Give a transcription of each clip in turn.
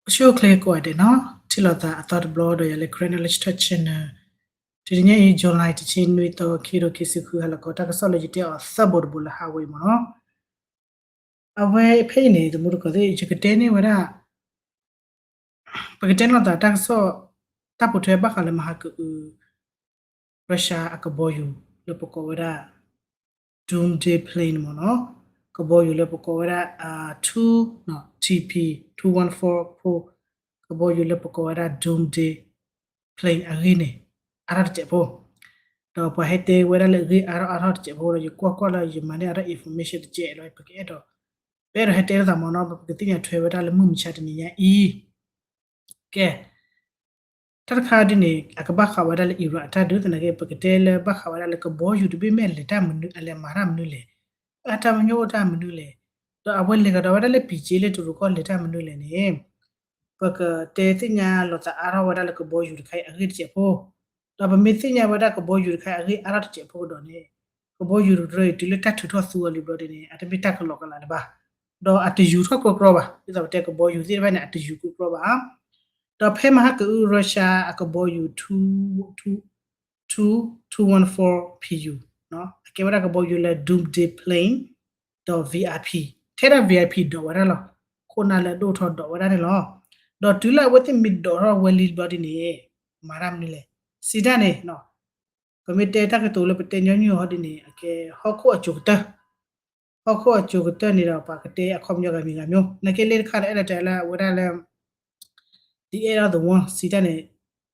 အိၣ်ဆူၣ်အိၣ်ချ့ကိးဂၤဒဲးနီၤ, ထံၣ်လိာ်သးအသီတဘျီဒီးယၤလၢ Karen Knowledge Talk Channel. တနံၤညါအံၤ July တဆံနွံသီ ခံကထိခံဆံဃု ဟါလီၤခီ တၢ်ကစီၣ်လၢယတဲအီၤသၢဘိတဘိ လၢဟးဝဲအံၤမ့ၢ်နီၤ. အဝဲဖဲအံၤန့ၣ် တမူတကိးသ့ၣ် ယကတဲန့ၢ်ဝဲဒၣ် ပကတဲလိာ်သးတၢ်ကစီၣ် တၢ်ပိာ်ထွဲဘၣ်ဃးလၢမဟါကအု Russia အကဘီယူၤလၢပကိးဝဲဒၣ် Doomsday Plane မ့ၢ်နီၤ, ကဘီယူၤလၢပကိးဝဲဒၣ် two နီၤ T P two one four ဖိ, ကဘီယူၤလၢပကိးဝဲဒၣ် Doomsday Plane အဂ့ၢ်န့ၣ် အါထီၣ်တစဲးဖိ, ဒီးပှၤဟဲတဲဝဲဒၣ်လၢအဂ့ၢ်အါထီၣ်အါထီၣ်တစဲးဖိဒီး ယကွၢ်ကွၢ်လၢယမၤန့ၢ်အါထီၣ် information တစဲးလီၤ ပကအဲၣ်ဒိး ပအဲၣ်ဒိးဟဲတဲလိာ်သးမ့ၢ်နီၤ, ပကသ့ၣ်ညါထွဲဝဲဒၣ်လၢမုၢ်မဆါတနံၤညါအံၤ. ကဲ တၢ်တခါဒ်န့ၣ် အကဘၣ်ဃးဝဲဒၣ်လၢ Iran အတၢ်ဒုးသနာ်က့ ပကတဲလၢဘၣ်ဃးဝဲဒၣ်လၢကဘီယူၤတဘ့ၣ်မ့ၢ်အလဲၤတၢ်မနုၤ အလဲၤမၤတၢ်မနုၤလဲၣ်, အတၢ်မညိၣ်အိၣ်တၢ်မနုၤလဲၣ်, ဒီးအဝဲလဲၤကဒီးဝဲဒၣ်လၢ ပံၤကၠ့ လၢတရူးကီၢ်လဲၤတၢ်မနုၤလဲၣ်န့ၣ် ပကတဲသ့ၣ်ညါလိာ်သးအါထီၣ်ဝဲဒၣ်လၢကဘီယူၤတခါအံၤအဂ့ၢ်တစဲးဖိ, ဒီးပမ့ၢ်သ့ၣ်ညါဝဲဒၣ်ကဘီယူၤတခါအံၤအဂ့ၢ်အါထီၣ်တစဲးဖိကဒီးန့ၣ် ကဘီယူၤတရူးအံၤတုၤလၢတၢ်ထုးထီၣ်သူအီၤလံဘျီဒ်န့ၣ် အတမ့ၢ်တၢ်ကလီကလီလၢၤဘၣ်, ဒီးအတယူၤထီၣ်ကြီကြီဘၣ်, ဒ်သိးပတဲကဘီယူၤသ့ၣ်တဖၣ်န့ၣ် အတယူၤကြီကြီဘၣ်. ဒီးဖဲမဟါကအု Russia အကဘီယူၤ two two two one four P U အကဲဝဲဒၣ်ကဘီယူၤလၢ Doomsday Plane ဒီး VIP ထဲဒၣ် VIP ဒိးဝဲဒၣ်လီၤ, ခိၣ်နၢ်လၢအဒိၣ်ထီၣ်ဒိးဝဲဒၣ်န့ၣ်လီၤ. ဒီးတုၤလၢအဝဲသ့ၣ်မ့ၢ်ဒိးထီၣ်ဝဲလံဘျီဒ်န့ၣ် မၤတၢ်မနုၤလဲၣ်, စံးတၢ်န့ၣ် ပမ့ၢ်တဲတၢ်ကတိၤလၢပတဲညီနုၢ်အီၤဒ်န့ၣ် အကဲဟီၣ်ခိၣ်အစိၤကတၢၢ်, ဟီၣ်ခိၣ်အစိၤကတၢၢ်န့ၣ်ဒီး ပှၤကတဲအခီပညီဂၤမံၤဂၤမံၤ, နာ်က့လၢတခါန့ၣ် အဲၣ်ဒိးတဲလၢအဝဲဒၣ်လၢ the end of the world စံးတၢ်န့ၣ်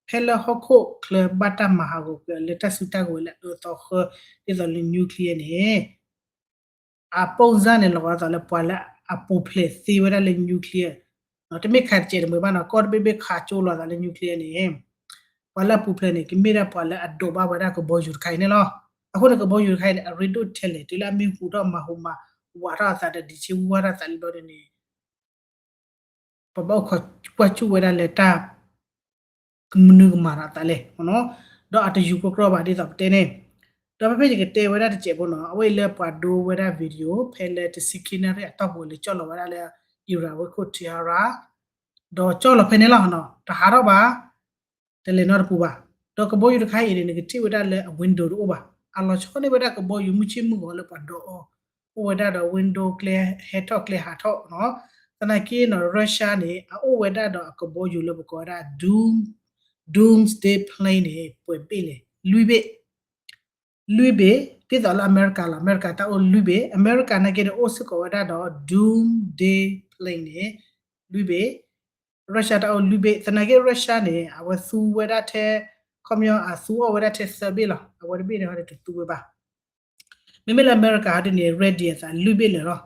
ဖဲလၢဟီၣ်ခိၣ်ချၢဘၣ်တၢ်မၤဟးဂီၤကွံာ်လၢတၢ်စုတၢ်ကဝဲၤလၢအအၢအသီဃၢ ဒ်သိးလၢ nuclear န့ၣ် အပိၢ်စၢ်န့ၣ် လီၤဂာ်ဒ်သိးလၢပှၤလၢအပူၤဖျဲးသ့ဝဲဒၣ်လၢ nuclear တမ့ၢ်ခးတစဲးတမှဲၤဘၣ်နီၤ, ကီၢ်တဘ့ၣ်ဘ့ၣ်ခးကၠိလိာ်သးလၢ nuclear န့ၣ် ပှၤလၢအပူၤဖျဲးန့ၣ် ကမ့ၢ်ဒၣ်ပှၤလၢအဒိးဘၣ်ဝဲဒၣ်ကဘီယူၤတခါအံၤန့ၣ်လီၤ. အဃိန့ၣ် ကဘီယူၤတခါအံၤန့ၣ် အရ့ဒိၣ်ထဲလဲၣ် တုၤလၢအမ့ၢ်ဟူးထီၣ်မၤဟူးမၤဝးထီၣ်အသးဒီး ဒံးဆ့ဝံဝါထီၣ်အသးလံဘျီဒ်န့ၣ် ပဘၣ်အိၣ်ခိးကွၢ်စူၣ်ဝဲဒၣ်လၢတၢ် ကမနုၤကမၤဒီးအသးလဲၣ်မ့ၢ်နီၤ, ဒီးအတယူၤကြီကြီဘၣ်ဒ်သိးပတဲန့ၣ်, ဒီးဖဲဖဲယကတဲဝဲဒၣ်တစဲးဖိနီၤ, အဝဲအံၤလၢပှၤဒိဝဲဒၣ် video ဖဲလၢတဆံခံနၣ်ရံၣ်အတီၢ်ပူၤလၢကၠီၣ်လီၤဝဲဒၣ်လၢ Iran ဝ့ၢ်ခိၣ် Tehran ဒီးကၠီၣ်လီၤဖဲန့ၣ်လီၤ, တဟးထီၣ်ဘၣ် တလဲၤနီတပူၤဘၣ်. ဒီးကဘီယူၤတခါအံၤန့ၣ် နကထံၣ်ဝဲဒၣ်လၢအ window တအိၣ်ဘၣ်, အလီၤဆီန့ၢ်ဝဲဒၣ်ကဘီယူၤမုၢ်ဆ့ၣ်မုၢ်ဂီၤလၢပှၤဒိးအီၤ, အိၣ်ဝဲဒၣ်ဒီး window ကျဲဟဲထီၣ်ကျဲဟးထီၣ်နီၤ. သနာ်က့နီၤ Russia န့ၣ် အအိၣ်ဝဲဒၣ်ဒီးအကဘီယူၤလၢပကိးဝဲဒၣ် Doom Doomsday Plane န့ၣ် ပှဲၤဘ့ၣ်လဲၣ်, လွံၢ်ဘ့ၣ် လွံၢ်ဘ့ၣ်, ဒ်သိးလၢအမဲရကၤလီၤ, အမဲရကၤတၢ်အိၣ်လွံၢ်ဘ့ၣ်, အမဲရကၤနာ်က့န့ၣ် အိၣ်စ့ၢ်ကီးဝဲဒၣ်ဒီး Doomsday Plane န့ၣ် လွံၢ်ဘ့ၣ်, Russia တၢ်အိၣ်လွံၢ်ဘ့ၣ်, သနာ်က့ Russia န့ၣ် အဝဲသူဝဲဒၣ်ထဲ ခီပညီအသူအီၣ်ဝဲဒၣ်ထဲသၢဘ့ၣ်လီၤ, အဝဲတဘ့ၣ်န့ၣ်ဟီဒ်တသူဝဲဘၣ်. မ့မ့ၢ်လၢအမဲရကၤဟီဒ်န့ၣ် ready အသးလွံၢ်ဘ့ၣ်လၢာ်လီၤ.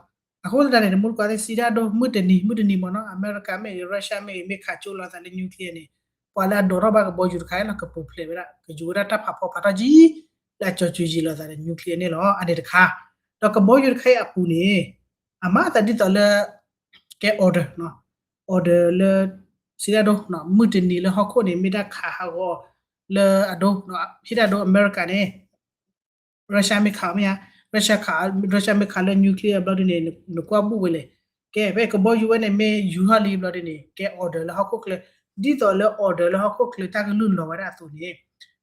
အဃိသတးန့ၣ် တမူတကိးသ့ၣ်စံးတၢ်ဒိၣ် မုၢ်တနံၤ မုၢ်တနံၤမ့ၢ်နီၤ အမဲရကၤမ့ၢ်ဂ့ၤ Russia မ့ၢ်ဂ့ၤ မ့ၢ်ခးကၠိလိာ်သးလၢ nuclear န့ၣ် ပှၤလၢအဒိးထီၣ်ဘၣ်ကဘီယူၤတခါအံၤလီၤ ကပူၤဖျဲးဝဲဒၣ် ကယူၤဝဲဒၣ်တၢ်ဖးဖီဖးထီၣ်ကံ လၢအကၠီၤကူၤယံာ်လိာ်သးဒီး nuclear န့ၣ်လီၤ. အန့ၣ်တခါ, ဒီးကဘီယူၤတခါအံၤအပူၤန့ၣ် အမၤသးဒ်သိးလၢ ကဲ order နီၤ, order လၢ စံးတၢ်ဒိၣ် မုၢ်တနံၤလၢဟီၣ်ခိၣ်န့ၣ် မ့ၢ်တၢ်ခးဟးဂီၤလၢအဒိ ဟ့ၣ်တၢ်ဒိ အမဲရကၤန့ၣ် Russia မ့ၢ်ခးမ့ၢ်ဧါ, Russia ခး Russia မ့ၢ်ခးလၢ nuclear ဘျီဒ်န့ၣ် နကွၢ်ဘူၣ်ဝဲလဲၣ်. ကဲ ဖဲကဘီယူၤဝဲန့ၣ် မ့ၢ်ယူၤထီၣ်လံဘျီဒ်န့ၣ် ကဲ order လၢဟီၣ်ခိၣ်ချၢ, ဒ်သိးလၢ order လၢဟီၣ်ခိၣ်ချၢတၢ်ကလုၢ်လီၤဝဲဒၣ်အသိးန့ၣ်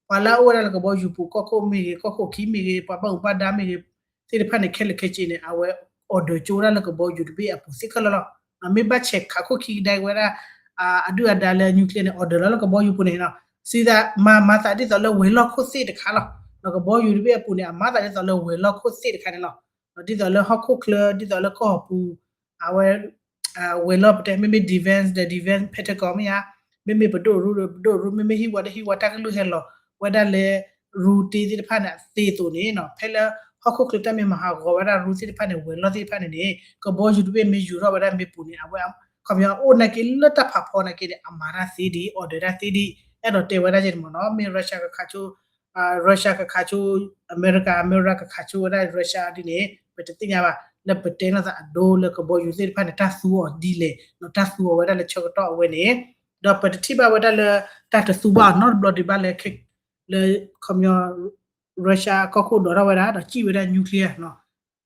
ပှၤလၢအအိၣ်ဝဲဒၣ်လၢကဘီယူၤပူၤ ကီၢ်ခိၣ်မ့ၢ်ဂ့ၤ ကီၢ်ခိၣ်ခံမ့ၢ်ဂ့ၤ ပှၤဘၣ်မူဘၣ်ဒါမ့ၢ်ဂ့ၤ သ့ၣ်တဖၣ်န့ၣ် ခဲလၢာ်ခဲဆ့န့ၣ် အဝဲ order ကၠိဝဲဒၣ်လၢကဘီယူၤတဘ့ၣ်အပူၤသ့ၣ်ခဲလၢာ်လီၤ. မ့ၢ်ဘၣ်ဆဲးခးခိၣ်ခံကဒါဝဲဒၣ် အဒုၣ်အဒါလၢ nuclear န့ၣ် order လီၤလၢကဘီယူၤပူၤန့ၣ်နီၤ, စံးသးမၤ မၤသးဒ်သိးလၢဝဲၤလီၢ်ခိၣ်သ့ၣ်တခါလီၤ. ကဘီယူၤတဘ့ၣ်အပူၤန့ၣ် အမၤသးဒ်သိးလၢဝဲၤလီၢ်ခိၣ်သ့ၣ်တခါန့ၣ်လီၤ. ဒ်သိးလၢဟီၣ်ခိၣ်ချၢ ဒ်သိးလၢကီၢ်ပူၤ အဝဲ ဝဲၤလီၢ်ပတဲ မ့မ့ၢ် defense ဒီး defense Pentagon မ့ၢ်ဧါ, မ့မ့ၢ်ပဒိၣ်ရူ ပဒိၣ်ရူ မ့မ့ၢ်ဟံၣ်ဝါဒီးဟံၣ်ဝါ တၢ်ကလုၢ်ဟဲလီၤဝဲဒၣ်လၢ ရူတ့သ့ၣ်တဖၣ်န့ၣ် အသ့အသိးန့ၣ်နီၤ, ဖဲလၢဟီၣ်ခိၣ်ချၢတၢ်မ့ၢ်မၤဟးဂီၤဝဲဒၣ်ရူသ့ၣ်တဖၣ်န့ၣ် ဝဲၤလီၢ်သ့ၣ်တဖၣ်န့ၣ်န့ၣ် ကဘီယူၤတဘ့ၣ်မ့ၢ်ယူၤထီၣ်ဝဲဒၣ်မ့ၢ်ပူၤန့ၣ် အဝဲ ခီပညီအိၣ်နာ်က့လၢတၢ်ဖးဖီနာ်က့န့ၣ် အမၤတၢ်သ့ဒံး order တၢ်သ့ဒံး အဲၣ်ဒိးတဲဝဲဒၣ်က့န့ၣ်မ့ၢ်နီၤ, မ့ၢ် Russia ကခးကၠိ Russia ကခးကၠိ အမဲရကၤ အမဲရကၤကခးကၠိဝဲဒၣ် Russia ဒ်န့ၣ် ပတသ့ၣ်ညါဘၣ် လၢပတဲလိာ်သးအဒိလၢကဘီယူၤသ့ၣ်တဖၣ်န့ၣ် တၢ်သူအီၤဒ်လဲၣ် တၢ်သူအီၤဝဲဒၣ်လၢဆၢကတီၢ်အဝဲန့ၣ် ဒီးပတထံၣ်ဘၣ်ဝဲဒၣ်လၢ တၢ်တသူဘၣ်အီၤနီတဘျီဒံးဘၣ်လၢ လၢ ခီပညီ Russia ကီၢ်ခိၣ်ဒိးထီၣ်ဝဲဒၣ် ဒီးစံၣ်ဝဲဒၣ် nuclear နီၤ,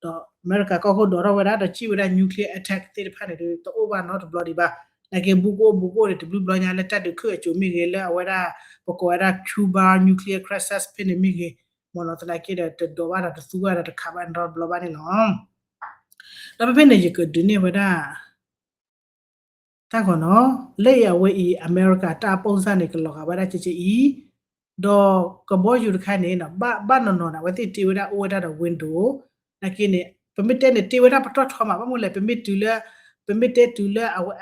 ဒီးအမဲရကၤကီၢ်ခိၣ်ဒိးထီၣ်ဝဲဒၣ် ဒီးစံၣ်ဝဲဒၣ် nuclear attack သ့ၣ်တဖၣ်န့ၣ်ဒီး တအိၣ်ဘၣ်နီတဘျီဒံးဘၣ်. နာ်က့ ဘူးကအိၣ်ဘူးကအိၣ်န့ၣ် တဘျုးဘျီညါလၢတၢ်ဒုးခုၣ်အစိၤမ့ၢ်ဂ့ၤ လၢအဝဲဒၣ် ပကိးဝဲဒၣ် Cuba nuclear crisis ဖဲန့ၣ်မ့ၢ်ဂ့ၤ မ့ၢ်နီၤ သနာ်က့ဒီး တဒိးဘၣ်ဒီးတသူဘၣ်ဒီးတခးဘၣ်န့ၣ် တဘျီဘၣ်န့ၣ်လီၤ. ဒီးဖဲဖဲန့ၣ် ယကဒုးန့ၢ်ဝဲဒၣ် တၢ်ဂီၤနီၤ လၢအံၤအဝဲအံၤ အမဲရကၤတၢ်အပိၢ်စၢ်န့ၣ် ကလီၤဂာ်ဝဲဒၣ်ကဲကဲအံၤ, ဒီးကဘီယူၤတခါန့ၣ် ဘၣ်နီၤနီၤန့ၣ် အဝဲသ့ၣ်တ့ဝဲဒၣ်အိၣ်ဝဲဒၣ်ဒီး window နာ်က့န့ၣ် ပမ့ၢ်တဲန့ၣ် တ့ဝဲဒၣ်ပတီၢ်ထီမး ဘၣ်မနုၤလဲၣ် ပမ့ၢ်တုၤလၢ ပမ့ၢ်တဲတုၤလၢအဝဲ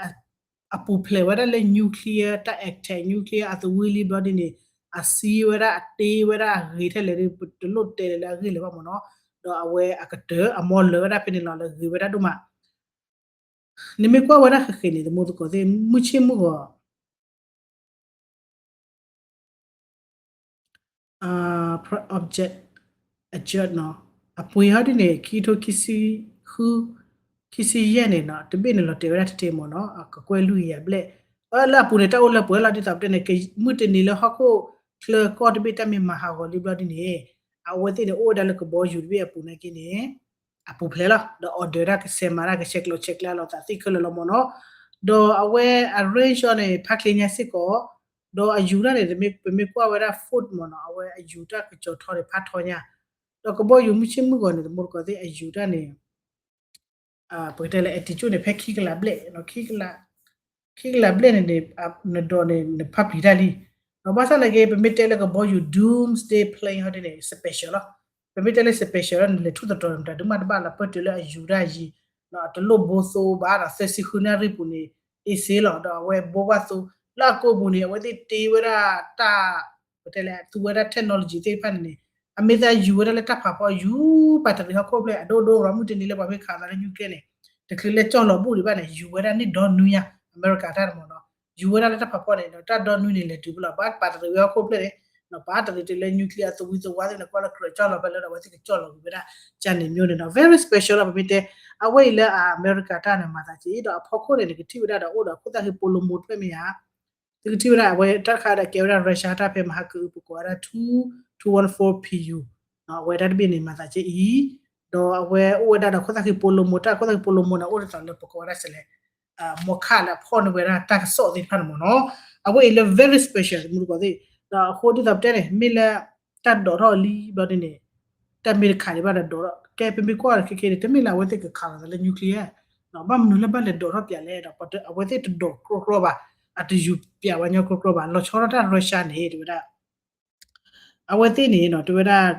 အပူၤဖျဲးဝဲဒၣ်လၢ nuclear တၢ် attack nuclear အသဝံလံဘျီဒ်န့ၣ် အစံဝဲဒၣ်အတ့ဝဲဒၣ်အဂ့ၤထဲလဲၣ် ပတလိၣ်တဲလၢအဂ့ၢ်လၢၤဘၣ်မ့ၢ်နီၤ, ဒီးအဝဲအကတၢၢ်အမီလၢာ်ဝဲဒၣ်ဖဲန့ၣ်လီၤ လၢဂ့ၤဝဲဒၣ်ဒိၣ်မး နမ့ၢ်ကွၢ်ဝဲဒၣ်ဃဲးဃဲးန့ၣ် သမူသကိးသ့ၣ် မုၢ်ဆ့ၣ်မုၢ်ဂီၤ object အကၢၢ်နီၤ အပှ့ၤဟီဒ်န့ၣ် ခံကထိခံဆံဃု ခံဆံယဲၢ်န့ၣ်နီၤ တဘ့ၣ်န့ၣ်လီၤတဲာ်ဝဲဒၣ်တတ့မ့ၢ်နီၤ အကကွဲၢ်လွံၢ်ကယၤဘျဲၣ် အလၢအပူၤန့ၣ် တၢ်အိၣ်လၢပှဲၤလီၤ ဒ်သိးပတဲန့ၣ် မုၢ်တနံၤလၢဟီၣ်ခိၣ်ချၢကီၢ်တဘ့ၣ်တၢ်မ့ၢ်မၤဟးဂီၤလံဘျီဒ်န့ၣ် အဝဲသ့ၣ်န့ၣ် အိၣ်ဝဲဒၣ်လၢကဘီယူၤတဘ့ၣ်အပူၤနာ်က့န့ၣ် အပူၤဖျဲးလီၤ ဒီး order ဒၣ်ကဆဲးမၤတၢ်ကဆဲးကျိးဆဲးကျၢလီၤသးသ့ၣ်ခဲလၢာ်လီၤမ့ၢ်နီၤ, ဒီးအဝဲအ range န့ၣ် ဖးချ့ညါစ့ၢ်ကီး, ဒီးအယူၤတၢ်န့ၣ် ပမ့ၢ်ကွၢ်ဝဲဒၣ် foot မ့ၢ်နီၤ အဝဲအယူၤတၢ်ကစီၤထီန့ၣ် ဖးထီညါ, ဒီးကဘီယူၤမုၢ်ဆ့ၣ်မုၢ်ဂီၤန့ၣ် သမူသကိးသ့ၣ်အယူၤတၢ်န့ၣ် ပကတဲလၢ altitude န့ၣ် ဖဲခံကလးဘျဲၣ်, ခံကလးဘျဲၣ်န့ၣ်န့ၣ် နဒိးန့ၣ် နဖးပျံၤတၢ်လံ, ဒီးဘၣ်ဆၣ်နာ်က့ ပမ့ၢ်တဲလၢကဘီယူၤ doomsday plane ဟီဒ်န့ၣ် special လီၤ, ပမ့ၢ်တဲလၢ special လီၤန့ၣ် လဲၤထူၣ်သတြီၤတမတၤဒုးမးတဘၣ်လီၤ ပၢၢ်တုၤလၢအယူၤတၢ်ယံၤ, တလိၣ်ဘိသိဘၣ်ဒီး သၢဆံဃုနၣ်ရံၣ်ပူၤန့ၣ် အ့စ့လီၤ ဒီးအဝဲဘိဘၣ်သိ လၢအကိာ်ပူၤန့ၣ် အဝဲသ့ၣ်တ့ဝဲဒၣ်တၢ် ပတဲလဲၣ် သူဝဲဒၣ် technology သ့ၣ်တဖၣ်န့ၣ်န့ၣ် အမ့ၢ်သးယူၤဝဲဒၣ်လၢတၢ်ဖးဖီ ယူၤပာ်တရံးဟီၣ်ခိၣ်ဖျၢၣ် အဒိၣ်ဒိၣ်ရီမုၢ်တနံၤလၢပှၤမ့ၢ်ခးသးလၢ nuclear န့ၣ် တချုးလၢကၠီၣ်လီၤဘူၣ်ဒံးဘၣ်န့ၣ် ယူၤဝဲဒၣ်န့ၣ်ဒီနွံညါ အမဲရကၤတၢ်တမီၤနီၤ ယူၤဝဲဒၣ်လၢတၢ်ဖးဖီန့ၣ်ဒီး တၢ်ဒီနွံန့ၣ် လဲၤတုၤဖဲလဲၣ် ဘၣ်ပာ်တရံးဝဲဟီၣ်ခိၣ်ဖျၢၣ်န့ၣ် ပာ်တရံးတုၤလၢ nuclear အသဝံသဝါသ့ၣ်န့ၣ် ကွၢ်လၢကြၢးကၠီၣ်လီၤဖဲလဲၣ်ဒီး အဝဲသ့ၣ်ကကၠီၣ်လီၤဝံၤဝဲဒၣ် ကန့ၣ်မျိုးန့ၣ်နီၤ very special လီၤ ပမ့ၢ်တဲ အဝဲအံၤလၢအမဲရကၤတၢ်န့ၣ် မၤသးက့ဒီးအဖီခိၣ်န့ၣ် နကထံၣ်ဝဲဒၣ်ဒီးအိၣ်ဒီးခိၣ်သၣ်ဃံပိလိမိၢ်တဖျၢၣ်မ့ၢ်ဧါ သုကထံၣ်ဝဲဒၣ် အဝဲတၢ်တခါဒီးကဲဝဲဒၣ် Russia တၢ်ဖဲမဟါကု ပကိးဝဲဒၣ် two two one four P U အဝဲတၢ်တဘ့ၣ်န့ၣ် မၤသးက့အံၤ ဒီးအဝဲအိၣ်ဝဲဒၣ်ဒီးခိၣ်သၣ်ဃံပိလိမိၢ် တၢ်ခိၣ်သၣ်ဃံပိလိမိၢ်န့ၣ် အိၣ်ဒ်သိးလၢပကိးဝဲဒၣ်စလဲၣ် မီခၣ်လၢအဖီၣ်န့ၢ်ဝဲဒၣ်တၢ်ကစီၣ်သ့ၣ်တဖၣ်န့ၣ်မ့ၢ်နီၤ အဝဲအံၤလၢ very special သမူသကိးသ့ၣ် ဒီးအဃိဒ်သိးပတဲန့ၣ် မ့ၢ်လၢ တၢ်ဒိးထီၣ်လံဘျီဒ်န့ၣ် တၢ်မ့ၢ်တခးဒံးဘၣ်ဒီးဒိးထီၣ် ကဲပမ့ၢ်ကွၢ်ဒီးခဲခဲန့ၣ် တမ့ၢ်လၢအဝဲသ့ၣ်ကခးလီၤသးလၢ nuclear ဘၣ်မနုၤလၢဘၣ်လဲၤဒိးထီၣ်ပၠးလဲၣ်ဒီး အဝဲသ့ၣ်တဒိးကြီကြီဘၣ် အတယူၤပၠးဝဲညီကြီကြီဘၣ် လီၤဆီဒၣ်တၢ် Russia န့ၣ် တဲဝဲဒၣ် အဝဲသ့ၣ်န့ၣ်နီၤ တဲဝဲဒၣ်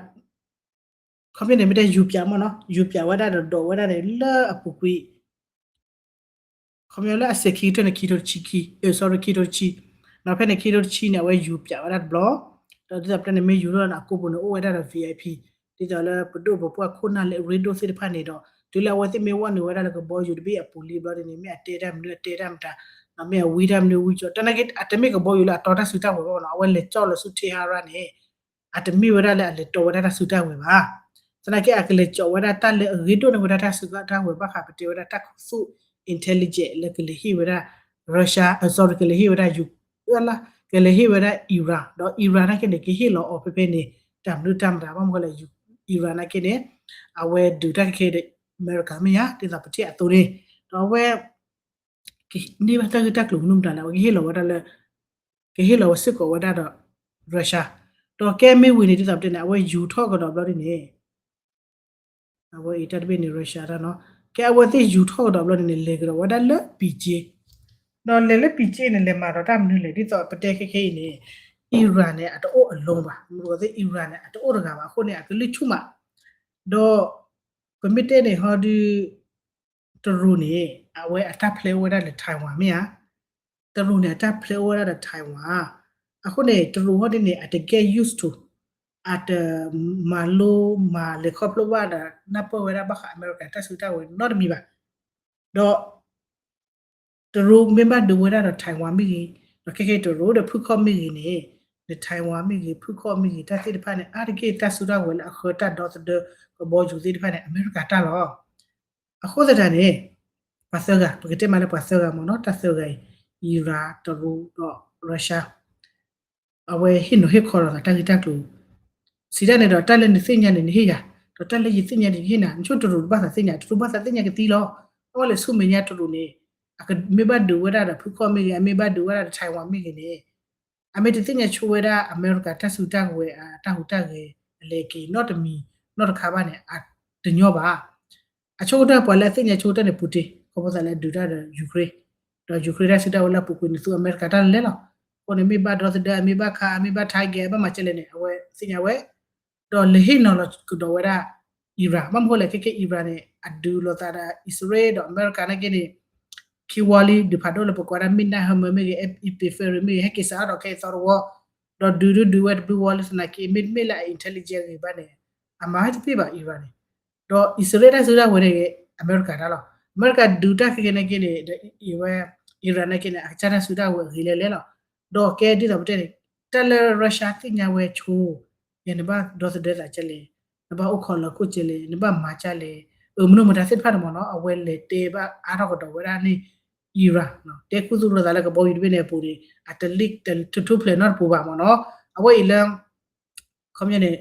ခီပညီန့ၣ် မ့ၢ်တဲယူၤပၠးမ့ၢ်နီၤ ယူၤပၠးဝဲဒၣ်ဒီးဒိးဝဲဒၣ်န့ၣ် လၢအပူၤကွံာ် ခီပညီလၢအစဲးခံကတၢၢ်န့ၣ် ခံထိတဆံခံ အ sorry ခံထိတဆံ ဒီးဖဲန့ၣ်ခံထိတဆံန့ၣ် အဝဲယူၤပၠးဝဲဒၣ်တဘျီ ဒီးဒ်သိးပတဲန့ၣ် မ့ၢ်ယူၤထီၣ်န့ၣ် အကိာ်ပူၤန့ၣ် အိၣ်ဝဲဒၣ်ဒီး VIP ဒ်သိးလၢပဒိၣ်ပပှၢ်ခိၣ်နၢ်လၢအရ့ဒိၣ်သ့ၣ်တဖၣ်န့ၣ်ဒီး တုၤလၢအဝဲသ့ၣ်မ့ၢ်ဝဲနုာ်ဝဲဒၣ်လၢကဘီယူၤတဘ့ၣ်အပူၤလံဘျီဒ်န့ၣ် မ့ၢ်အတဲတၢ်မနုၤအတဲတၢ်မတၤ မ့ၢ်အဝံတၢ်မနုၤဝံကၠီ တၢ်နာ်က့ အတမ့ၢ်ကဘီယူၤလၢအတီတၢ်စုတၢ်ဝဲၤဘၣ်နီၤ အဝဲလဲၤကၠီၣ်လီၤဆူ Tehran န့ၣ် အတမ့ၢ်ဝဲဒၣ်လၢအလဲၤတီဝဲဒၣ်တၢ်စုတၢ်ဝဲၤဘၣ်. သနာ်က့အကလဲၤကၠီၣ်ဝဲဒၣ်တၢ်လၢအရ့ဒိၣ်န့ၢ်ဝဲဒၣ်တၢ်စုတၢ်ဝဲၤဘၣ်ဃးပတဲဝဲဒၣ်တၢ်ခူသူၣ် intelligence လၢကလဲၤဟ့ၣ်ဝဲဒၣ် Russia အ sorry ကလဲၤဟ့ၣ်ဝဲဒၣ် ယူၤ ကလဲၤဟ့ၣ်ဝဲဒၣ် Iran ဒီး Iran နာ်က့န့ၣ် ကဟ့ၣ်လီၤအီၤဖဲဖဲန့ၣ် တၢ်မနုၤတၢ်မတၤ ဘၣ်မနုၤလဲၣ် Iran နာ်က့န့ၣ် အဝဲဒုးတၢ်ခဲခဲဒီး အမဲရကၤမ့ၢ်ဧါ ဒ်သိးပထံၣ်အသိးန့ၣ် ဒီးအဝဲ န့ၢ်ဘၣ်တၢ်ဂ့ၢ်တၢ်ကျိၤမနုၤမတၤလဲၣ် အဝဲကဟ့ၣ်လီၤဝဲဒၣ်လၢ ကဟ့ၣ်လီၤဝဲစ့ၢ်ကီးဝဲဒၣ်ဒီး Russia ဒီးကဲမ့ၢ်ဝံၤန့ၣ် ဒ်သိးပတဲန့ၣ် အဝဲယူၤထီၣ်ကဒီးဘျီဒ်န့ၣ် အဝဲအံၤတၢ်တဘ့ၣ်န့ၣ် Russia တၢ်နီၤ ကဲအဝဲသ့ၣ်ယူၤထီၣ်ကဒီးဘျီဒ်န့ၣ် လဲၤကဒီးဝဲဒၣ်လၢ Beijing ဒီးလဲၤလၢ Beijing န့ၣ် လဲၤမၤဒီးတၢ်မနုၤလဲၣ် ဒ်သိးပတဲခဲခဲအံၤန့ၣ် Iran န့ၣ် အတအိၣ်အလီၢ်ဘၣ် မ့ၢ်သ့ Iran န့ၣ် အတအိၣ်တဂၤဘၣ် အဃိန့ၣ် အကလုၢ်ဆူၣ်မး ဒီး ပမ့ၢ်တဲန့ၣ်ဟီဒုး တရူးန့ၣ် အဝဲအတၢ်ဖျဲအိၣ်ဝဲဒၣ်လၢ Taiwan မ့ၢ်ဧါ, တရူးန့ၣ် အတၢ်ဖျဲအိၣ်ဝဲဒၣ်လၢ Taiwan အဃိန့ၣ် တရူးဟီဒုးန့ၣ် အတ get used to အတမၤလိမၤလဲၤခီဖျိဘၣ်ဒီး နၢ်ပၢၢ်ဝဲဒၣ်ဘၣ်ဃးအမဲရကၤတၢ်စုတၢ်ဝဲၤနီတမံၤဘၣ်. ဒီး တရူးမ့ၢ်ဘၣ်ဒုးဝဲဒၣ်ဒီး Taiwan မ့ၢ်ဂ့ၤ, ဒီးခဲခဲတရူးဒီးဖုခီၣ်မ့ၢ်ဂ့ၤန့ၣ်, ဒီး Taiwan မ့ၢ်ဂ့ၤ, ဖုခီၣ်မ့ၢ်ဂ့ၤ, တၢ်သ့ၣ်တဖၣ်န့ၣ် အါတက့ၢ်တၢ်စုတၢ်ဝဲၤလၢအဃၢတၢ်ဒီသဒၢကဘီယူၤသ့ၣ်တဖၣ်န့ၣ် အမဲရကၤတၢ်လီၤ. အဃိသတးန့ၣ် ပှၤသၢဂၤ, ပကတဲမးလၢပှၤသၢဂၤမ့ၢ်နီၤ, တၢ်သၢဂၤအံၤ, Iran, တရူးဒီး Russia အဝဲဟ့ၣ်နီၤဟ့ၣ်ခီလိာ်သးတၢ်ဂ့ၢ်တၢ်ကျိၤ, စံးတၢ်န့ၣ်ဒီး တၢ်လၢနသ့ၣ်ညါန့ၣ် နဟ့ၣ်ယၤ, ဒီးတၢ်လၢယသ့ၣ်ညါန့ၣ် ယဟ့ၣ်နၤ, နဆိတရူးတဘၣ်သးသ့ၣ်ညါ, တရူးဘၣ်သးသ့ၣ်ညါကသံလီၤ. အဝဲလဲၤဆူမဲာ်ညါတရူးန့ၣ် မ့ၢ်ဘၣ်ဒုးဝဲဒၣ်ဒီးဖုခီၣ်မ့ၢ်ဂ့ၤ, အမ့ၢ်ဘၣ်ဒုးဝဲဒၣ်ဒီး Taiwan မ့ၢ်ဂ့ၤန့ၣ်, အမ့ၢ်တသ့ၣ်ညါဆိဝဲဒၣ်အမဲရကၤတၢ်စုတၢ်ကဝဲၤအတၢ်ဟူးတၢ်ဂဲၤ အလဲၤက့ၤနီတမံၤနီတခါဘၣ်န့ၣ် အတညီဘၣ်. အဆိကတၢၢ်ပှၤလၢအသ့ၣ်ညါဆိတၢ်န့ၣ် Putin ခီဖျိသးလၢအဒုးတၢ်ဒီး Ukraine, ဒီး Ukraine တၢ်စုတၢ်ဝဲၤလၢအပူၤကွံာ်န့ၣ် သူအမဲရကၤတၢ်လဲၤလဲၤလီၤ. အဃိန့ၣ် မ့ၢ်ဘၣ်ဒီသဒၢ အမ့ၢ်ဘၣ်ခး အမ့ၢ်ဘၣ် target အဘၣ်မၤကဲလဲၣ်န့ၣ် အဝဲသ့ၣ်ညါဝဲ ဒီးလဲၤဟ့ၣ်နီၤလီၤကဒီးဝဲဒၣ် Iran ဘၣ်မနုၤဃိလဲၣ် ခဲကဲ Iran န့ၣ် အဒုးလိာ်သးဒီးအံၣ်စရ့လးဒီးအမဲရကၤနာ်က့န့ၣ် ခံဝီလံ ဒုးဖးဒိၣ်လၢပကွၢ်ဒၣ် Midnight Hammer မ့ၢ်ဂ့ၤ Epic Fury မ့ၢ်ဂ့ၤ ဟဲက့ၤစးထီၣ်ဒီးခဲအံၤသီတဝီ, ဒီးဒုးဒုးဒုးဝဲတဘျုးဝီလၢသနာ်က့ မ့တမ့ၢ်လၢအ intelligence ဂ့ၤဘၣ်န့ၣ် အမၤဝဲတပ့ၢ်ဘၣ် Iran န့ၣ်. ဒီးအံၣ်စရ့လးတၢ်စုတၢ်ဝဲၤန့ၣ် အမဲရကၤတၢ်လီၤ. အမဲရကၤဒုးတၢ်ခဲကဲနာ်က့န့ၣ် ဒီးအံၤဝဲ Iran နာ်က့န့ၣ် အကစၢ်တၢ်စုတၢ်ဝဲၤအဂ့ၤလဲၤလဲၤလီၤ. ဒီးကဲဒ်သိးပတဲန့ၣ် တၢ်လၢ Russia သ့ၣ်ညါဝဲဆိ ယဲနဘၣ်ဒီသဒၢသးကဲလဲၣ်, နဘၣ်အိၣ်ခိးလီၤခိၣ်ကဲလဲၣ်, နဘၣ်မၤကဲလဲၣ်, အမနုၤမတၤသ့ၣ်တဖၣ်န့ၣ်မ့ၢ်နီၤ အဝဲလဲၤတဲဘၣ်အါထီၣ်ကဒီးဝဲဒၣ်န့ၣ် Iran တဲခူသူၣ်လိာ်သးလၢကဘီယူၤတဘ့ၣ်န့ၣ်အပူၤန့ၣ် အတလံၣ်တထူၣ်ဖျဲးနီတပူၤဘၣ်မ့ၢ်နီၤ. အဝဲအံၤလၢ ခီပညီန့ၣ်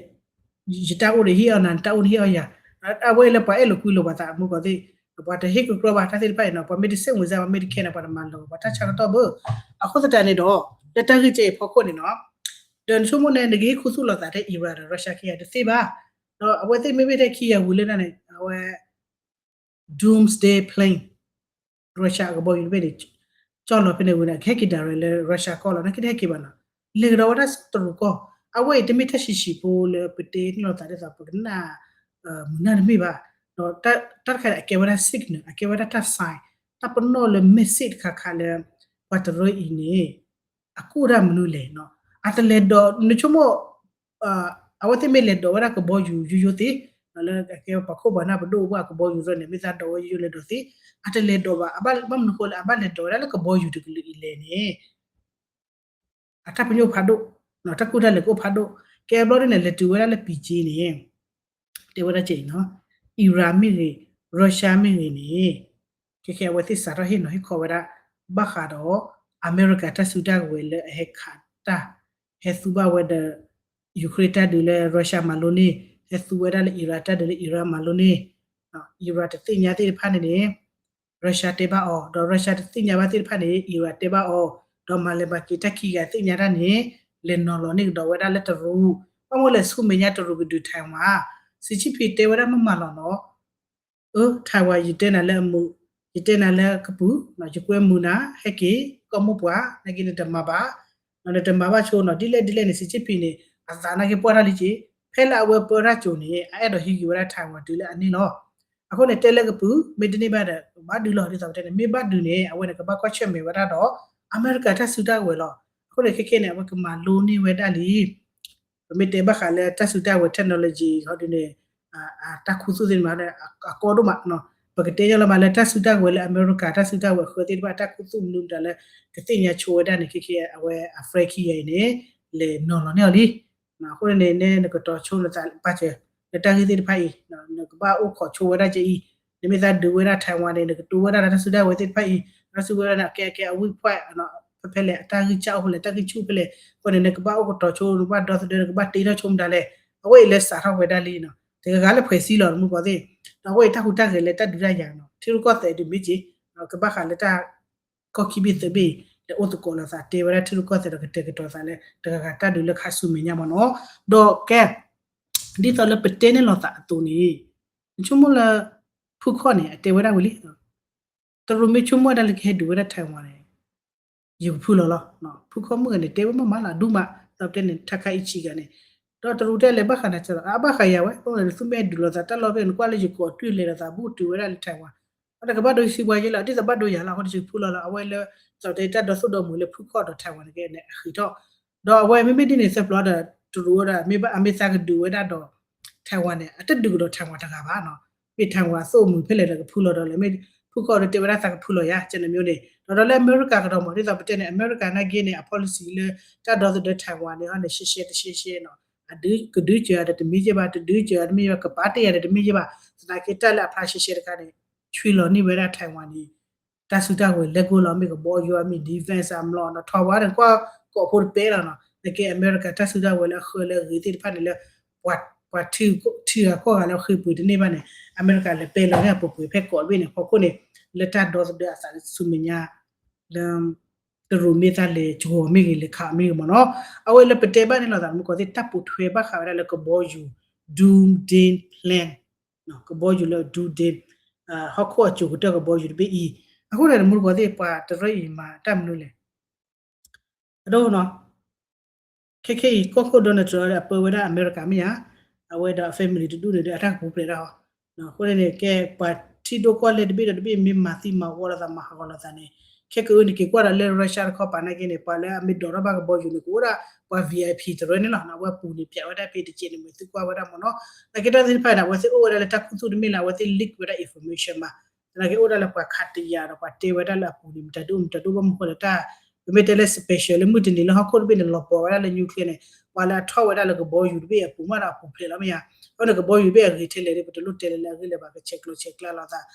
ယတၢ်အိၣ်န့ၣ်ဟ့ၣ်အီၤနၤ နတၢ်အိၣ်န့ၣ်ဟ့ၣ်အီၤယၤ, အဝဲအံၤလၢပှၤအဲၣ်လိာ်ကွံလိာ်ပှၤသးအမုၢ်ကီၢ်သ့ၣ်, ပှၤတဟ့ၣ်ကကြၢးဘၣ်တၢ်သ့ၣ်တဖၣ်အံၤနီၤ ပှၤမ့ၢ်တစဲးမုာ်စၢ် ပှၤမ့ၢ်တခဲန့ၣ် ပှၤတမၤလီၤပှၤတၢ်ဆၢကတီၢ်ဘၣ်. အဃိသတးန့ၣ်ဒီး လၢတၢ်ဂ့ၢ်ကဲအံၤဖီခိၣ်န့ၣ်နီၤ ဒီးနဆိကမိၣ်န့ၣ် နကဟ့ၣ်ခူသူၣ်လိာ်သးထဲ Iran ဒီး Russia ခံဂၤတသ့ဘၣ်. ဒီးအဝဲသ့ၣ်မ့မ့ၢ်ထဲခံဂၤဝံၤလၢန့ၣ် အဝဲ Doomsday Plane Russia အကဘီယူၤတဘ့ၣ်န့ၣ် ကၠီၣ်လီၤဖဲန့ၣ်ဝံၤန့ၣ် ကဟဲက့ၤဒၣ်ရဲၣ်လၢ Russia ကီၢ်လီၤ နာ်က့တဟဲက့ၤဘၣ်နီၤ. လဲၤကဒီးဝဲဒၣ်တရူးကီၢ်, အဝဲအံၤတမ့ၢ်တၢ်ဆံးဆံးဖိလၢပတဲန့ၢ်လိာ်သးဒ်သိး ပကနၣ် မုာ်နၢ်တမ့ၢ်ဘၣ်. ဒီးတၢ်တခါန့ၣ် အကဲဝဲဒၣ် signal အကဲဝဲဒၣ်တၢ် sign တၢ်ပနီၣ်လၢ message တခါခါလၢ ပှၤတရၢအံၤန့ၣ် အကူၣ်တၢ်မနုၤလဲၣ်နီၤ. အတလဲၤဒိး နဆိကမိၣ် အဝဲသ့ၣ်မ့ၢ်လဲၤဒိးဝဲဒၣ်ကဘီယူၤယိယိသ့, လၢအကဲပှၤခိၣ်ပှၤနၢ်ပဒိၣ်အဘၣ်ကဘီယူၤရၢန့ၣ် မ့ၢ်သးဒိးဝဲယိယိလဲၤဒိးသ့, အတလဲၤဒိးဘၣ် အဘၣ်မနုၤဃိလၢအဘၣ်လဲၤဒိးဝဲဒၣ်လၢကဘီယူၤတကလုာ်အံၤလဲၣ်န့ၣ် အတၢ်ပညိၣ်ဖးဒိၣ်, တၢ်ကူၣ်တၢ်လဲၤကအိၣ်ဖးဒိၣ်, ကဲဘျီဒ်န့ၣ် လဲၤတုၤဝဲဒၣ်လၢ Beijing န့ၣ် တဲဝဲဒၣ်ကဲအံၤနီၤ, Iran မ့ၢ်ဂ့ၤ, Russia မ့ၢ်ဂ့ၤန့ၣ် ခဲခဲအဝဲသ့ၣ်စးထီၣ်ဟ့ၣ်နီၤဟ့ၣ်ခီဝဲဒၣ် ဘၣ်ဃးဒီး အမဲရကၤတၢ်စုတၢ်ကဝဲၤလၢအဟဲခးတၢ်, ဟဲသူဘၣ်ဝဲဒီး Ukraine တၢ်ဒုးလၢ Russia မၤလိန့ၢ်, ဟဲသူဝဲဒၣ်လၢ Iran တၢ်ဒုးလၢ Iran မၤလိန့ၢ်, Iran တသ့ၣ်ညါသ့ၣ်တဖၣ်န့ၣ်န့ၣ် Russia တဲဘၣ်အီၤ, ဒီး Russia တသ့ၣ်ညါဘၣ်သ့ၣ်တဖၣ်န့ၣ် Iran တဲဘၣ်အီၤ, ဒီးမၤလဲၤမၤက့ၤတၢ်ခံဂၤသ့ၣ်ညါတၢ်န့ၣ် လဲၤနီၤလီၤန့ၢ်ကဒီးဝဲဒၣ်လၢတရူး, ဘၣ်မနုၤလဲၣ်ဆူမဲာ်ညါတရူးကဒုး Taiwan, Xi Jinping တဲဝဲဒၣ်မ့ၢ်မၤလီၤနီၤ အၢ Taiwan ယတဲနၤလၢအမုာ်, ယတဲနၤလၢကပုာ်, ယကွဲမုာ်နၤ ဟဲက့ၤ ကီၢ်မိၢ်ပှၢ် နာ်က့နတမၤဘၣ်, နတမၤဘၣ်ဆိနီၤ ဒ်လဲၣ်ဒ်လဲၣ်န့ၣ် Xi Jinping န့ၣ် အသးနာ်က့ပှၢ်ထီၣ်လံက့ၤ, ဖဲလၢအဝဲပၢတၢ်ကိၤန့ၣ် အအဲၣ်ဒိးဟံးက့ၤဝဲဒၣ် Taiwan တုၤလၢအန့ၢ်လီၤ. အဃိန့ၣ် တဲလၢကပုာ် မ့တန့ၢ်ဘၣ်ဒီး ကဘၣ်ဒုးလီၤ ဒ်သိးပတဲန့ၣ် မ့ၢ်ဘၣ်ဒုးန့ၣ် အဝဲန့ၣ်ကဘၣ်ကွၢ်ဆၢၣ်မဲာ်ဝဲဒၣ်ဒီး အမဲရကၤတၢ်စုတၢ်ကဝဲၤလီၤ. အဃိန့ၣ် ခဲခဲန့ၣ် အဝဲကမၤလိန့ၢ်ဝဲဒၣ်လံ ပမ့ၢ်တဲဘၣ်ဃးလၢတၢ်စုတၢ်ဝဲၤ technology ဟီဒုန့ၣ် တၢ်ခူသူၣ်သ့ၣ်တဖၣ်န့ၣ် အကီဒိၣ်မး, ပကတဲညီလၢမးလၢတၢ်စုတၢ်ကဝဲၤလၢအမဲရကၤ တၢ်စုတၢ်ဝဲၤအဃၢသ့ၣ်တဖၣ် တၢ်ခူသူၣ်မနုၤမတၤလၢ ကသ့ၣ်ညါဆိဝဲဒၣ်န့ၣ် ခဲခဲအဝဲအ friend ခံဂၤအံၤန့ၣ် လဲၤနီၤလီၤန့ၢ်အီၤလံ. အဃိန့ၣ် နကတီၤဆိနသးပာ်စၢၤ လၢတၢ်ဂ့ၢ်သ့ၣ်တဖၣ်အံၤ နကဘၣ်အိၣ်ခိးဆိဝဲဒၣ်ကဲအံၤ, နမ့ၢ်သးဒုးဝဲဒၣ် Taiwan န့ၣ် နကတိၤဝဲဒၣ်လၢတၢ်စုတၢ်ဝဲၤသ့ၣ်တဖၣ်အံၤ တၢ်စုဝဲဒၣ်န့ၣ် အကဲအကဲအဝံၣ်ဖှဲၣ် ဖဲဖဲလဲၣ် အတၢ်ဂံၢ်စၢ်အိၣ်ဖဲလဲၣ် တၢ်ဂံၢ်ဆူၣ်ဖဲလဲၣ် အဃိန့ၣ် နကဘၣ်အိၣ်ကတီၤဆိ နကဘၣ်ဒီသဒၢ နကဘၣ်တ့ထီၣ်ဆိမတၤလဲၣ်. အဝဲအံၤလၢစးထီၣ်ဝဲဒၣ်လံနီၤ တဂၤဂၤလၢဖှဲးစံလီၤ မုၢ်ကီၢ်သ့ၣ်, ဒီးအဝဲအံၤတၢ်ဟူးတၢ်ဂဲၤလၢတၢ်ဒုးတၢ်ယၤနီၤ ထံရူၢ်ကီၢ်သဲးဒုးမ့ၢ်က့ၤ ကဘၣ်ဃးလၢတၢ် ကီၢ်ခံဘ့ၣ်သၢဘ့ၣ်အံၤ လဲၤအိၣ်သကိးလိာ်သး တဲဝဲဒၣ်ထံရူၢ်ကီၢ်သဲးဒီးကတဲာ်ကတီၤသးလၢ တဂၤဂၤတၢ်ဒုးလၢခါဆူမဲာ်ညါမ့ၢ်နီၤ. ဒီးကဲ ဒ်သိးလၢပတဲန့ၢ်လိာ်သးအသိးန့ၣ် နဆိကမိၣ်လၢ ဖုခီၣ်န့ၣ် အတဲဝဲဒၣ်ဝံၤလံ တရူးမ့ၢ်ဆိကမိၣ်ဝဲဒၣ်လၢကဟဲဒုးဝဲဒၣ် Taiwan န့ၣ် ယကဖုလီၤလီၤ. ဖုခီၣ်မုၣ်ဂၤန့ၣ် တဲဝဲမ့ၢ်မးလီၤ ဒူမး ဒီးပတဲန့ၣ် ထါခါအံၤဆံးဂၤန့ၣ် ဒီးတရူးတဲလဲၤဘၣ်ဃးနၤစၢၤလီၤ အဘၣ်ဃးယၤဝဲ အဃိန့ၣ်နသူမ့ၢ်ဟဲဒုးလိာ်သးတၢ်လီၢ်ဖဲန့ၣ် နကွၢ်လၢယကိးအတုၢ်လဲၤလိာ်သးဘူးတုၤဝဲဒၣ်လၢ Taiwan အတကဘၣ်ဒိယစံးပှၤယဲလီၤ ဒ်သိးဘၣ်ဒိယၤလီၤ အဃိန့ၣ်ယကဖုလီၤလီၤ အဝဲလၢ သိးတဲတၢ်ဒီသိၣ်ဒီမုာ်လၢဖုခီၣ်ဒီး Taiwan န့ၣ်ကဲန့ၣ် အဃံးထီၣ် ဒီးအဝဲမ့မ့ၢ်ဒ်န့ၣ်သၢပျီဒီး တရူးဒီး မ့ၢ်ဘၣ်အမ့ၢ်သးကဒုးဝဲဒၣ်ဒီး Taiwan န့ၣ် အတဒုးကဒီး Taiwan တဂၤဘၣ်နီၤ မ့ၢ် Taiwan အသိၣ်မုာ်ဖဲလဲၣ်ဒီးကဖုလီၤဒီးလဲၣ် မ့ၢ်ဖုခီၣ်ဒီးတဲဝဲဒၣ်သးကဖုလီၤယၤ ကဲန့ၣ်မျိုးန့ၣ် ဒီးဒီးလၢအမဲရကၤကဒီးမ့ၢ် ဒ်သိးပတဲန့ၣ် အမဲရကၤနာ်က့န့ၣ် အ policy လၢ တၢ်ဒီသဒၢ Taiwan န့ၣ်ဟီန့ၣ် ရှဲရှဲတရှဲရှဲနီၤ အဒုးကဒုးစၢၤအီၤဒီးတမံၤယဲၢ်ဘၣ် တဒုးစၢၤအီၤတမံၤယဲၢ်ဘၣ် ကပာ်တ့ၢ်ယၤဒီးတမံၤယဲၢ်ဘၣ် သနာ်က့တၢ်လၢအဖျါရှဲရှဲတခါန့ၣ် ဆွံလီၤန့ၢ်ဝဲဒၣ် Taiwan န့ၣ် တၢ်စုတၢ်ဝဲၤလဲၤကိးလီၤ မ့ၢ်ကဘီယူၤအမ့ၢ် defense အမျီၢ်နီၤ ထီၣ်ဝါန့ၣ် ကွၢ်ကိးဖိတပဲလီၤနီၤ နကဲအမဲရကၤတၢ်စုတၢ်ဝဲၤလၢအဃၢလၢအဂ့ၤသ့ၣ်တဖၣ်န့ၣ်လၢ ပှၤထံဂၤကီၢ်ဂၤလၢဃ့ပှ့ၤတန့ၢ်ဘၣ်န့ၣ် အမဲရကၤလဲၤပဲလီၤန့ၢ်အပှ့ၤပှ့ၤဖဲကိးတဘ့ၣ်န့ၣ် ဖီခိၣ်န့ၣ် လၢတၢ်ဒီသဒၢအသးလၢဆူမဲာ်ညါ လၢ တရူးမ့ၢ်သးလဲၤကဝီၤမ့ၢ်ဂ့ၤ လဲၤခးမ့ၢ်ဂ့ၤမ့ၢ်နီၤ. အဝဲလၢပတဲဘၣ်န့ၣ်လီၤသး မုၢ်ကီၢ်သ့ၣ် တၢ်ပိာ်ထွဲဘၣ်ဃးဝဲဒၣ်လၢကဘီယူၤ Doomsday Plan ကဘီယူၤလၢ Doomsday ဟီၣ်ခိၣ်အစိၤကတၢၢ်ကဘီယူၤတဘ့ၣ်အံၤ. အဃိန့ၣ် မုၢ်ကီၢ်သ့ၣ် ပှၤတရၢအံၤမၤတၢ်မနုၤလဲၣ် အဒိနီၤ ခဲခဲအံၤ ကီၢ်ခိၣ် Donald Trump အပၢဝဲဒၣ်အမဲရကၤမ့ၢ်ဧါ, အဝဲဒီးအ family တဒူၣ်န့ၣ်ဒီး အတၢ်ကပူၤဖျဲးတၢ်အီၤ. အဃိန့ၣ်န့ၣ် ကဲပှၤထံဒိၣ်ကီၢ်လဲၢ်တဘ့ၣ်ဒီးတဘ့ၣ် မ့ၢ်မၤသံမၤဝီလိာ်သး မၤဟးဂီၤလိာ်သးန့ၣ် ခဲကနံၣ်အံၤန့ၣ် က့ၤကွၢ်ဒီးလၢ Russia တခီပၤနာ်က့န့ၣ် ပှၤလၢအမ့ၢ်ဒိးထီၣ်ဘၣ်ကဘီယူၤန့ၣ် ကအိၣ်ဒၣ်ပှၤ VIP တရၢန့ၣ်လီၤ. အဝဲအပူၤန့ၣ် ပၠးဝဲဒၣ်ဖဲတက့ၢ်န့ၣ် မ့ၢ်သုကွၢ်ဝဲဒၣ်မ့ၢ်နီၤ. နာ်က့တၢ်သ့ၣ်တဖၣ်န့ၣ် အဝဲသ့ၣ်အိၣ်ဝဲဒၣ်လၢတၢ်ခူသူၣ်တမ့ၢ်လၢ အဝဲသ့ၣ် leak ဝဲဒၣ် information ဘၣ်. သနာ်က့အိၣ်ဒၣ်လၢပှၤခးတယာ်ဒီးပှၤတဲဝဲဒၣ်လၢအပူၤန့ၣ် မတၤဒိၣ်မတၤဒိၣ်ဘၣ်မနုၤဃိလဲၣ်တၢ် ပမ့ၢ်တဲလၢ special လၢမုၢ်တနံၤလၢဟီၣ်ခိၣ်တဘ့ၣ်န့ၣ် လီၤပှီၤဝဲဒၣ်လၢ nuclear န့ၣ် ပှၤလၢအထီၣ်ဝဲဒၣ်လၢကဘီယူၤတဘ့ၣ်အပူၤမးဒီးအပူၤဖျဲးလီၤမ့ၢ်ဧါ. အဃိန့ၣ် ကဘီယူၤတဘ့ၣ်အဂ့ၤထဲလဲၣ်ဒီး ပတလိၣ်တဲလၢလၢအဂ့ၢ်လၢၤဘၣ် ကဆဲးကျိးဆဲးကျၢလိာ်သး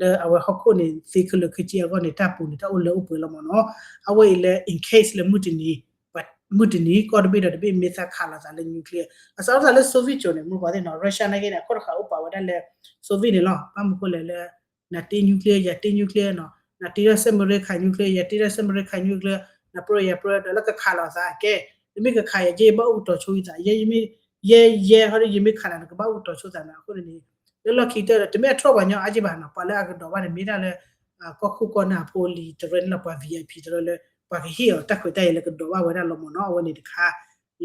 လၢအဝဲဟီၣ်ခိၣ်န့ၣ် သ့ခဲလၢာ်ခဲဆ့အဂီၢ်န့ၣ် တၢ်ပူၤန့ၣ် တၢ်အိၣ်လၢအိၣ်ပှဲၤလီၤမ့ၢ်နီၤ. အဝဲအံၤလၢ in case လၢမုၢ်တနံၤ မုၢ်တနံၤ ကီၢ်တဘ့ၣ်ဒီးတဘ့ၣ်မ့ၢ်သးခးလိာ်သးလၢ nuclear အစးထီၣ်သးလၢ Soviet ကၠိန့ၣ် မုၢ်ကီၢ်သ့ၣ်နီၤ Russia နာ်က့န့ၣ် အခိၣ်တဃာ်အိၣ်ပာ်ဝဲဒၣ်လၢ Soviet န့ၣ်လီၤ. ဘၣ်မနုၤဃိလဲၣ်လၢ နတ့ nuclear ယၤတ့ nuclear နီၤ နတ့ထီၣ် submarine ခး nuclear ယၤတ့ထီၣ် submarine ခး nuclear နပြၢယၤပြၢ ဒီးလၢကခးလိာ်သးကဲ နမ့ၢ်ကခးယၤက့ ယဘၣ်အိၣ်ကတီၤဆိယသး ယဲ ယဲ ဟီဒီး ယမ့ၢ်ခးနၤ နကဘၣ်အိၣ်ကတီၤဆိသးနီၤ. အဃိန့ၣ်န့ၣ် လၢလီၢ်ခံကတၢၢ်ဒီး တမ့ၢ်အထီၣ်ပှၤညီအါက့ဘၣ်နီၤ ပှၤလၢအကဒိးဘၣ်န့ၣ် မ့ၢ်ဒၣ်လၢ ကီၢ်ခိၣ်ကီၢ်နၢ်အဖိအလံၤတရၢန့ၣ်လီၤ ပှၤ VIP တရၢလၢ ပှၤကဟ့ၣ်အီၤတၢ်ခွဲးတၢ်ယာ်လၢကဒိးဘၣ်ဝဲဒၣ်လီၤမ့ၢ်နီၤ. အဝဲန့ၣ်တခါ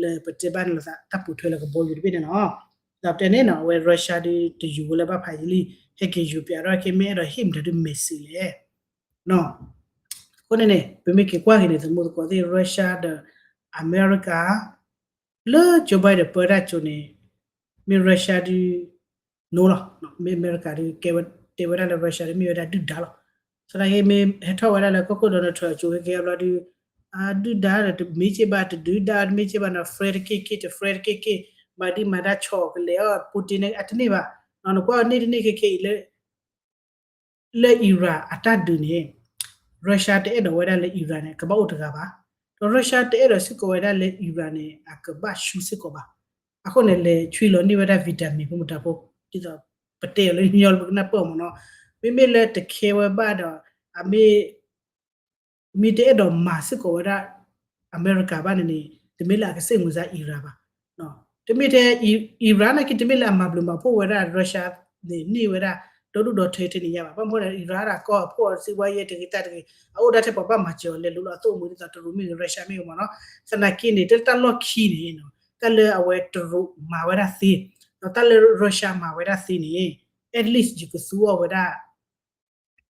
လၢပတဲဘၣ်န့ၣ်လီၤသး တၢ်ပိာ်ထွဲလၢကဘီယူၤတဘ့ၣ်န့ၣ်လီၤ. ဒီးပတဲန့ၣ်နီၤ အဝဲ Russia ဒုးတယူၤဝဲလၢဘၣ်ဖးယံာ်လံ ဟဲက့ၤယူၤပၠးထီၣ်က့ မ့ၢ်အဲၣ်ဒိးဟ့ၣ်မတၤဒုး message လဲၣ် အဃိန့ၣ်န့ၣ် ပမ့ၢ်က့ၤကွၢ်က့ၤန့ၣ် သမူသကိးသ့ၣ် Russia ဒီး အမဲရကၤ လၢ Joe Biden ပၢတၢ်ကၠိန့ၣ် မ့ၢ် Russia ဒုး no လီၤ. မ့ၢ်အမဲရကၤဒုး တဲဝဲဒၣ်လၢ Russia ဒုးမ့ၢ်ဝဲဒၣ်ဒုၣ်ဒါလီၤ. သနာ်က့မ့ၢ်ဟဲထီၣ်ဝဲဒၣ်လၢကီၢ်ခိၣ် Donald Trump အကၠိ ခဲကဲအဘျီဒုး ဒုၣ်ဒါဒီးတမ့ၢ်က့ဘၣ် တဒုၣ်ဒါတမ့ၢ်က့ဘၣ်နီၤ friend တက့ၢ်က့ၢ် တ friend တက့ၢ်က့ၢ် မၤဒံးမၤဒါဆီၣ်ကလဲာ်အီၤ Putin န့ၣ် အတန့ၢ်ဘၣ်. နကွၢ်န့ၢ်တန့ၢ်ခဲခဲအံၤလၢ လၢ Iran အတၢ်ဒုးန့ၣ် Russia တအဲၣ်ဒိးဝဲဒၣ်လၢ Iran န့ၣ် ကဘၣ်အိၣ်တဂၤဘၣ်. ဒီး Russia တအဲၣ်ဒိးစ့ၢ်ကီးဝဲဒၣ်လၢ Iran န့ၣ် အကဘၣ်ဆူၣ်စ့ၢ်ကီးဘၣ်. အဃိန့ၣ် လဲၤဆွံလီၤန့ၢ်ဝဲဒၣ် vitamin ဖိမတၤဖိ ဒ်သိး ပတဲအီၤလၢညီလၢပကနၢ်ပၢၢ်မ့ၢ်နီၤ. မ့မ့ၢ်လၢတခဲဝဲဘၣ်ဒီး အမ့ၢ် မ့ၢ်တအဲၣ်ဒိးမၤစ့ၢ်ကီးဝဲဒၣ် အမဲရကၤဘၣ်န့ၣ်န့ၣ် တမ့ၢ်လၢအကစ့ၢ်မုာ်စါ Iran ဘၣ်. တမ့ၢ်ထဲ Iran နာ်က့ တမ့ၢ်လၢအမၤဘျုးမၤဖှိၣ်ဝဲဒၣ် Russia န့ၣ် န့ၢ်ဝဲဒၣ် ဒီဒူၣ်ဒီထၢထဲန့ၣ်ညါဘၣ်. ဘၣ်မနုၤဃိလဲၣ် Iran ဒၣ်ကီၢ်ဖှိၣ်စံးဝါယဲတဂ့ၤတၢ်တဂ့ၤ အအိၣ်ဒၣ်ထဲပှၤဘၣ်မၤစၢၤအီၤလဲၤလိၤလီၤအသိၣ်အမှံၤဒ်သိး တရူးမ့ၢ်ဂ့ၤ Russia မ့ၢ်ဂ့ၤမ့ၢ်နီၤ. သနာ်က့န့ၣ် တၢ်လီၢ်ခံန့ၣ် တၢ်လၢအဝဲတရူးမၤဝဲဒၣ်သ့ ဒီးတၢ်လၢ Russia မၤဝဲဒၣ်သ့န့ၣ် at least ယကသူအီၤဝဲဒၣ်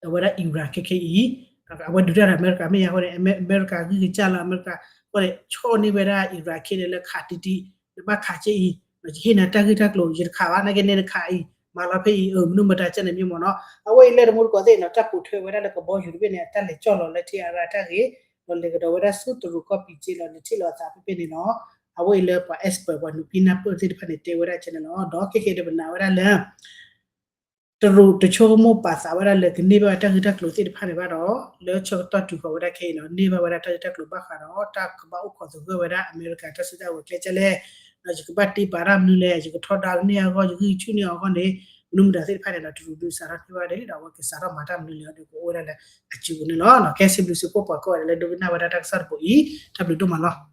အဝဲဒၣ် Iran ခဲခဲအံၤ အဝဲဒုးတၢ်ဒီးအမဲရကၤမ့ၢ်ယါအဃိန့ၣ် အမဲရကၤဂံၢ်ကစၢ်လၢအမဲရကၤအဃိန့ၣ် ဆီၣ်န့ၢ်ဝဲဒၣ် Iran ခဲန့ၣ်လၢခးတံၢ်တံၢ် နဘၣ်ခးက့အံၤ ယဟ့ၣ်နၤတၢ်ဂံၢ်တၢ်ကျိၤ ယတခးဘၣ် နာ်က့န့ၣ်နခးအံၤ မၤလီၤဖဲအံၤ မနုၤမတၤကဲန့ၣ်မ့ၢ်မ့ၢ်နီၤ. အဝဲအံၤလၢတမူတကိးသ့ၣ်နီၤ တၢ်ပိာ်ထွဲဝဲဒၣ်လၢကဘီယူၤတဘ့ၣ်န့ၣ် အတၢ်လဲၤကၠီၣ်လီၤလၢထံအရၢတၢ်ဂ့ၢ် ဒီးလဲၤကဒီးဝဲဒၣ်ဆူတရူးကီၢ်ပံၤက့လီၤ လဲၤထံၣ်လီၤအသးဖဲဖဲန့ၣ်နီၤ. အဝဲအံၤလၢပှၤ expert ပှၤနုာ်ပံနၢ်ပၢၢ်သ့ၣ်တဖၣ်န့ၣ် တဲဝဲဒၣ်ကဲန့ၣ်လီၤ. ဒီးခဲကဲဒီးပနာ်ဝဲဒၣ်လၢ တရူးတဆိကမိၣ်ပာ်သးဝဲဒၣ်လၢကန့ၢ်ဘၣ်တၢ်ဂ့ၢ်တၢ်ကျိၤသ့ၣ်တဖၣ်န့ၣ်ဘၣ်ဒီး လၢဆၢကတီၢ်တုၤဃီၤဝဲဒၣ်ခဲအံၤနီၤ န့ၢ်ဘၣ်ဝဲဒၣ်တၢ်ဂ့ၢ်တၢ်ကျိၤဘၣ်ဃးဒီး တၢ်ကဘၣ်အိၣ်ခိးသဂၢၢ်ဝဲဒၣ်အမဲရကၤတၢ်စုကဝဲၤကျဲကဲလဲၣ်, ယကဘၣ်တ့ပာ်တၢ်မနုၤလဲၣ်, ယကထီဒါန့ၢ်အဂီၢ် ယဂံၢ်ဆူၣ်န့ၢ်အဂီၢ်န့ၣ် မနုၤမတၤသ့ၣ်တဖၣ်န့ၣ်ဒီး တရူးဒုးစးထီၣ်န့ၢ်ဘၣ်ဒီး အဝဲကစးထီၣ်မၤတၢ်မနုၤလဲၣ်ဒီး ကအိၣ်ဝဲဒၣ်လၢအစုပူၤန့ၣ်လီၤ. ကဲစံးဘျုးစံးဖှိၣ်ပှၤကိးဂၤဒဲးလၢဒိကနၣ်ဝဲဒၣ်တၢ်ကစီၣ်တဘိးအံၤ တၢ်ဘျုးဒိၣ်မးလီၤ.